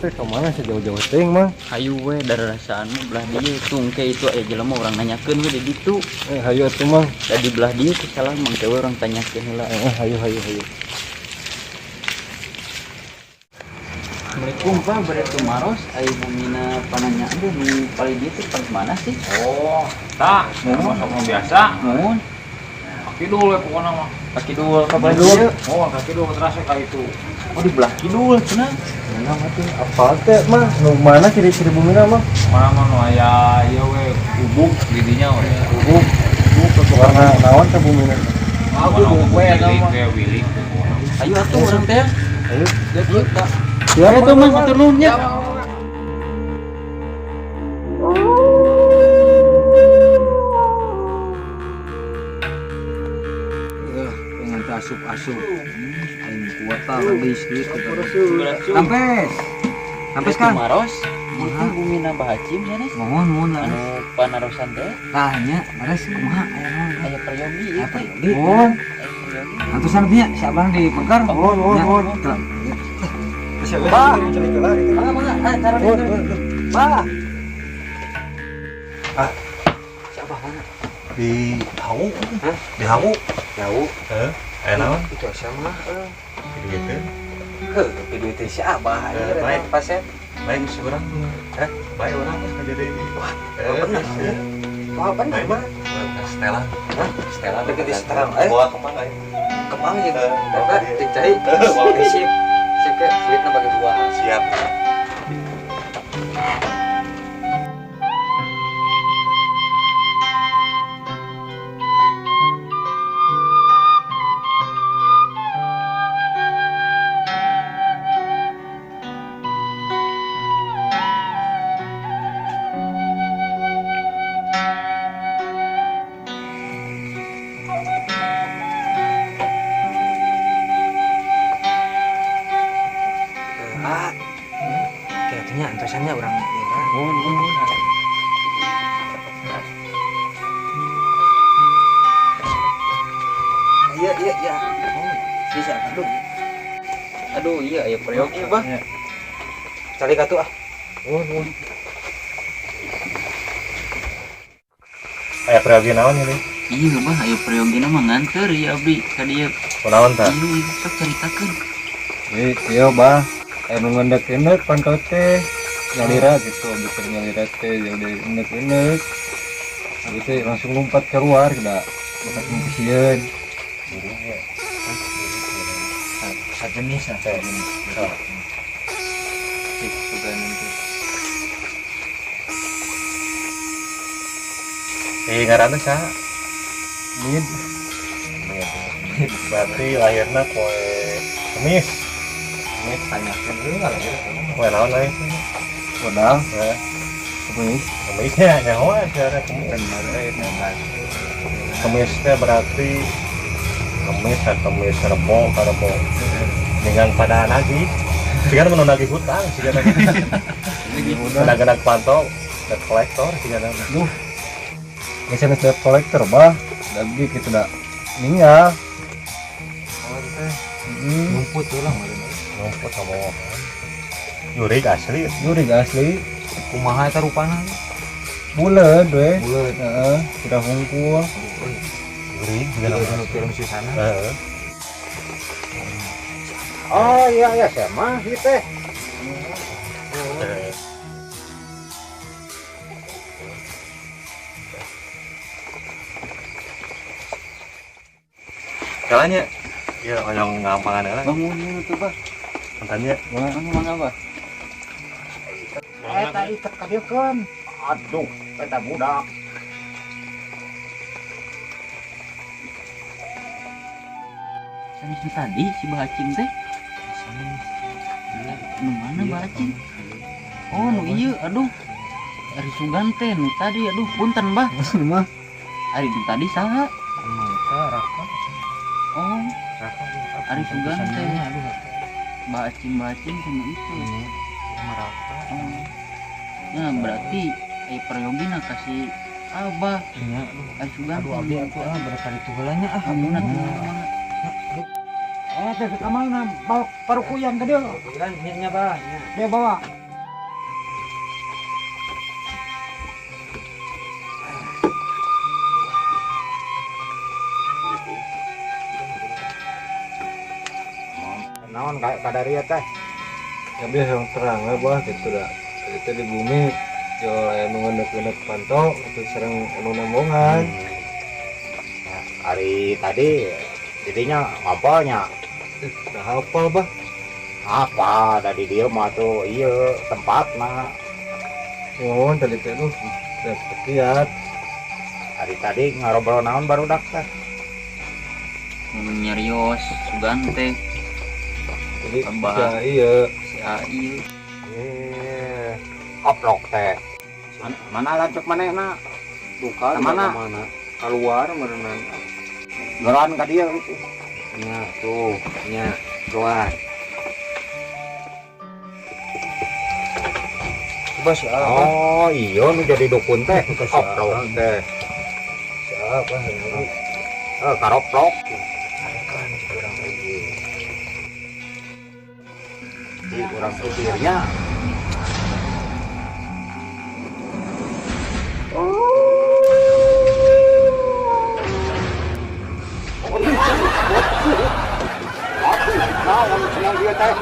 teh ka mana sih jauh-jauh teuing mah? Hayu we dararasaanmu belah dieu tungke itu aya jelema urang nanyakeun we di ditu. Hayu atuh mang. Da di belah dieu teh salah mang teh urang tanyakeun heula. Hayu hayu hayu. Assalamualaikum Pak, bade tumaros aya bumina pananyaan teh nu palih dieu teh palih mana sih? Oh, tah, mau masuk biasa. Muhun. Kidul we pokona mah. Ka kidul ka belah dieu. Oh, ka kidul terasa ka itu. Oh, di belah kidul cenah. Mana mah tuh apa teh mah? Nu mana ciri-ciri bumina mah? Mana mah nu aya ieu we gubuk di dinya we. Gubuk. Gubuk warna naon teh bumina? Aku gubuk we eta mah. Wilik. Ayo atuh urang teh. Ayo. Ayo, Pak. Siap atuh mah hatur nuhun nya. Asup-asup aing kuota lebih sedikit. Kampes. Kampes kan? Tumaros. Itu bumina Bah Hacim sanes. Mohon mohon anu panarosan teh. Tah nya beres kumaha aya naon? Aya peryogi ieu teh. Mohon. Antosan nya si abang di pengkar. Mohon mohon mohon. Bah. Mangga mangga taruh di. Bah. Ah. Si abah mana? Di Hawu. Hah? Di Hawu. Hawu. Heeh. Aya naon? Itu asa mah. Duit teh. Heuh, tapi duit teh si abah ieu baik. Pasien. Baik urang. Hah? Baik urang mah jadi. Wah, bener. Wah, bener mah. Stella. Hah? Stella deket di Stella. Bawa kemang aya. Kemang jeung eta teh cai. Sip. Sip ke duitna bagi dua. Siap. Kayaknya antosannya orang ya. Mun mun. Iya iya iya. Oh, bisa aduh. Aduh iya aya peryogi bah. Cari katu ah. Mun mun. Aya peryogi naon ini? Iya bah, aya peryogi mah nganter ieu abdi ka dieu. Kunaon tah? Iya, sok caritakeun. Iya bah. Anu ngendek-endek pantau teh nyalira gitu, bikin nyalira teh jadi endek-endek. Habis teh langsung lompat keluar da bekas sieun. Sajenis ah. Sip sugan nanti. Ngaranna saha? Mid. Berarti lahirna poe Kamis. Ini tanyakeun heula lahir. Poe naon lain? Modal. Heeh. Kamis. Kamisnya nyaho acara Kamis. Bener euy bener. Kamisnya berarti Kamis atau Kamis Rebo, Rebo. Dengan pada nagih. Siga mun nagih hutang, siga nagih. Nagih pantau, debt collector siga nama. Duh. Geus debt collector bah. Dagi kitu da ninggal. Oh teh. Ngumput ulang meureun. Ngumput sama jurig asli. Jurig asli. Kumaha eta rupana? Buleud we. Buleud. Heeh, kita hungkul. Jurig juga nama film Susana. Heeh. Oh iya iya saya mah ieu teh. Kalanya ya hoyong ngampangan heula. Bangun tuh bah. Tanya, mangga bah. Eta iket ka dieu keun. Aduh, eta budak. Sanes tadi si Bah Hacim teh. Nu mana Bah Hacim? Oh, nu ieu aduh. Ari sugan teh nu tadi aduh punten bah. Mah. Ari nu tadi saha? Eta Raka. Oh, Raka. Ari sugan teh. Bah Hacim sama itu. Meraka. Oh. Nah, berarti aya peryogina kasih abah. Nya Ari sugan. Aduh abdi atuh ah berkali tuh heula nya ah. Ampun atuh. Teh ka mana bawa parukuyan ka dieu. Parukuyan nya bah nya. Dia bawa. Naon kadaria teh? Ya biasa yang terang lah bah gitu dah. Itu di bumi yo aya nu ngeuneuh-ngeuneuh panto itu sareng anu nembongan. Hari tadi jadinya ngompolnya. Dah hafal bah. Apa tadi dia mah tuh iya tempatna. Oh, tadi teh tuh udah tekiat. Hari tadi ngarobrol naon barudak teh? Mun nyarios sugan teh. Jadi Tambah. ya iya. Si A ieu. Oplok teh. Mana lanceuk manehna? Duka Mana? mana? Keluar meureunan. Geran ka dieu gitu. Nya tuh, nya keluar. Coba si A. Oh, iya nu jadi dukun teh. Oplok teh. Si A apa? Karoplok. Kan urang lagi. Di urang supirnya. Aduh, naon cenah ieu teh?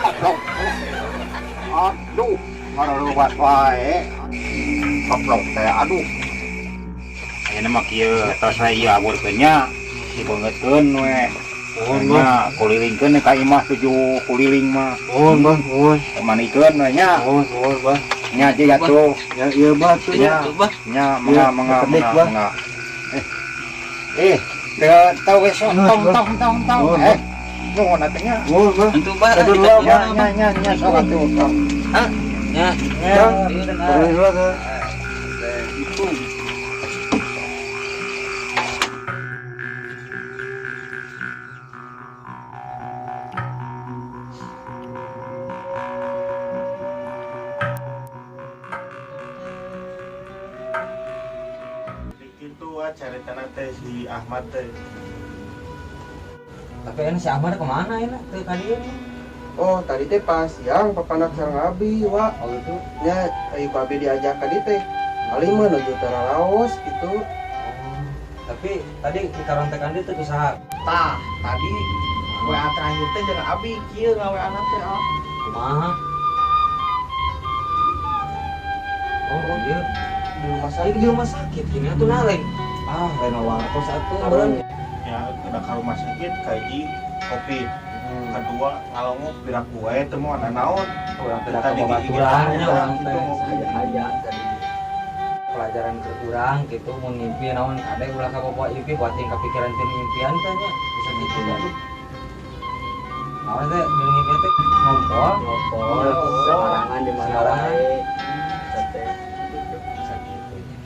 Oplok. Aduh, ngarubat wae. Oplok teh, aduh. Ayeuna mah kieu tos we ieu aburkeun nya, dibeungeutkeun we. Mohon bah. Nya kulilingkeun ka imah 7 kuliling mah. Mohon bah, mohon. Manikeun we nya. Mohon, mohon bah. Nya jeung atuh. Ya iya bah tuh. Nya. Tuh bah. Nya mangga mangga kedik, mangga bah. mangga. Teu tau we sok tong tong tong tong. Nuhun atuh nya. Mohon bah. Entu bah. Aduh, lah, Nya nya nya nya sok atuh. Sok. Nya. Nya. Pergi lah teh. Itu caritana teh si Ahmad teh. Tapi ini si Ahmad kemana ini? Teh tadi ini. Oh, tadi teh pas siang papanak sareng abi, wa. Oh gitu. Nya ayo ku abi diajak ka dieu teh. Paling mah nuju Laos gitu. Oh, tapi tadi di karontekan dieu teh kusaha? Tah, tadi WA terakhir teh jeung abi kieu ngawe-ana teh, ah. Kumaha? Oh, iya. Di rumah Sakit sakit. di rumah sakit gini atuh nah lain. Ah, lain wartos atuh meureun. Ya, udah ke rumah sakit kaji Covid. Kedua ngalongok piraku wae teu moal naon. Urang teh Tadi babaturannya urang gitu, teh ngopi. aja tadi. Pelajaran keur urang gitu mun ngimpi naon kade ulah ka bawa impi buat yang kepikiran teu impian teh nya bisa gitu dah. Naon teh mun ngimpi teh ngompol, Ngompol, sembarangan di mana wae. Teh. Bisa gitu nya.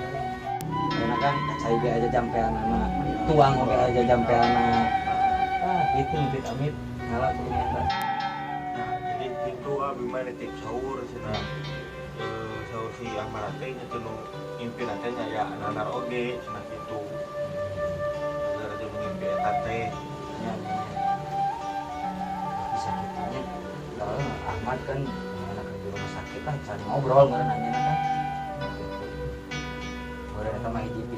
Karena kan cai ge aja jampeanana, tuang oge aja jampeanana. Ah, gitu amit amit ngalah kudu nyata. Nah, jadi itu abi mah nitip sahur cenah. Sahur si Ahmad teh nya teu nu ngimpi teh nya ya nanar oge cenah kitu. Gara aja ngimpi eta teh. Ya, bisa gitu nya. Kalau Ahmad kan anak di rumah sakit lah, cari ngobrol meureun anjeunna kan. Gitu. Meureun eta mah hiji